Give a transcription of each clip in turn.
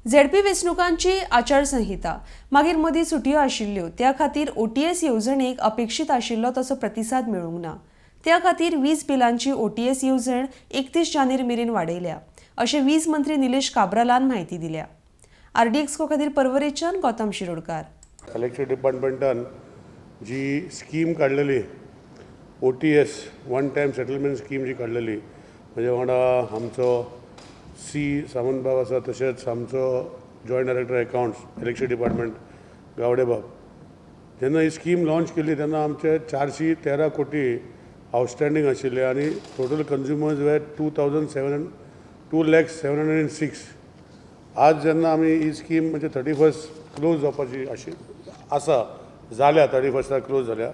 ZP वेंचणुकांची आचारसंहिता, मागीर मदीं सुटयो आशिल्ल्यो. त्या खातीर ओटीएस येवजणेक अपेक्षीत आशिल्लो तसो प्रतिसाद मेळूंक ना. त्या खातीर वीज बिलांची ओटीएस येवजण 31 जानेर मेरेन वाडयल्या, अशें वीज मंत्री निलेश काब्रालान म्हायती दिल्या. आरडीएक्सको खातीर परवरेच्यान गौतम शिरोडकार. इलेक्ट्रिक डिपार्टमेंटान जी स्कीम काडलेली, OTS, one time settlement scheme जी काडलेली, म्हज्या वांगडा आमचो सी सामंत बाब आसा, तशेंच आमचो joint director accounts, electric department, Gawade बाब. जेन्ना ही स्कीम लॉन्च केली तेन्ना आमचे 413 कोटी आवटस्टँडींग आशिल्ले आनी total consumers were two thousand seven 2 lakh 706. आज जेन्ना आमी ही स्कीम म्हणजे 31st close जावपाची अशी आसा, जाल्या, 31 स्टाक क्लोज जाल्या,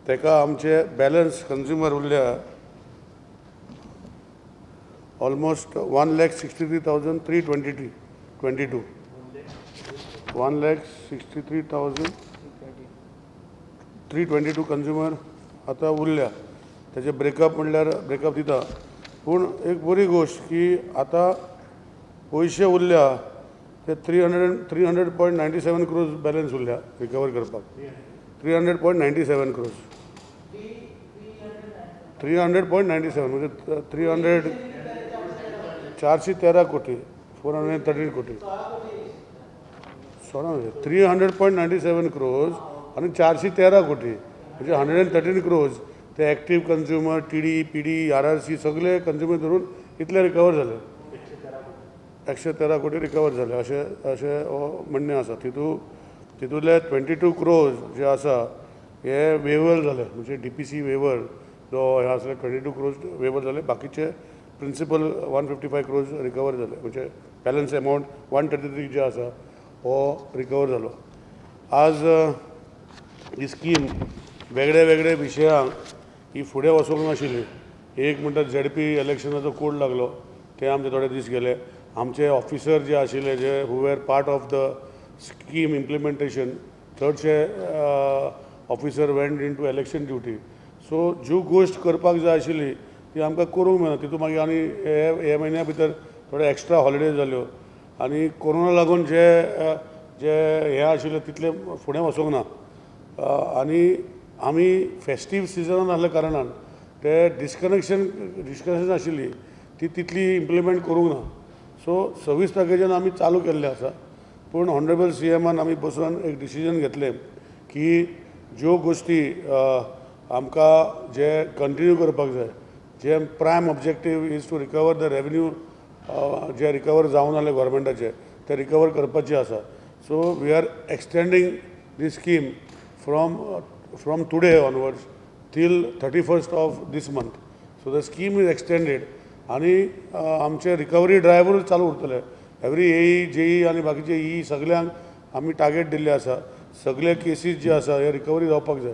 ताका आमचे बॅलन्स कंज्युमर उरल्या almost 1,63,323 22, 1,63,322 consumer आतां उरल्या. ताचे ब्रेकअप म्हणल्यार ब्रेकअप दिता, पूण एक बरी गोश्ट की आतां पयशे उरल्या ते 300.97 crores balance उरल्या रिकवर करपाक. 300.97 crores, 300.97 म्हणजे 300, 413 कोटी, 413 कोटी. 16, 300.97 crores आनी 413 कोटी म्हणजे 113 क्रोर्स. ते active consumer, TD, PD, RRC सगळे कंज्युमर धरून इतले रिकवर जाले. 113 कोटी रिकवर जाले अशें अशें हो म्हणणें आसा. तितूंतले 22 क्रोर्स जे आसा हे वेवर जाले, म्हणजे डीपीसी वेवर जो हे आसले, 22 क्रोर्स वेवर जाले. बाकीचे principal 155 crores recover जाले, म्हणजे बॅलन्स एमावंट 133 जे आसा हो रिकवर जालो. आज ही स्कीम वेगळे वेगळे विशयांक ही फुडें वचूंक नाशिल्ली. एक म्हणटा झेडपी इलेक्शनाचो कोड लागलो, ते आमचे थोडे दीस गेले. आमचे ऑफिसर जे आशिल्ले, जे who were part of the scheme implementation, चडशे officer went into election duty. So ज्यो गोश्ट करपाक जाय आशिल्ली ती आमकां करूंक मेळना. तितून मागीर आनी हे हे म्हयन्या भितर थोडे एक्स्ट्रा हॉलिडेज जाल्यो आनी कोरोना लागून जे जे हें आशिल्लें तितलें फुडें वचूंक ना. आनी आमी फेस्टीव सिजनान आसल्या कारणान ते डिस्कनेक्शन आशिल्ली ती तितली इम्प्लिमेंट करूंक ना. सो 26 तारखेच्यान आमी चालू केल्लें आसा, पूण ऑनरेबल सीएमान आमी बसून एक डिसिजन घेतलें की ज्यो गोश्टी आमकां जे कंटिन्यू करपाक जाय, जे prime objective is to recover the revenue, J recover जावना जालें गोवोरमेंटाचे ते रिकवर करपाचे आसा. So we are extending the scheme from today onwards till 31st of this month. So the scheme is extended आनी आमचे रिकवरी ड्रायव्हरूच चालू उरतले. एवरी एई, JEE आनी बाकीचे ई सगल्यांक आमी टार्गेट दिल्ले आसा. सगळे केसीस जे आसा हे रिकवरी जावपाक जाय.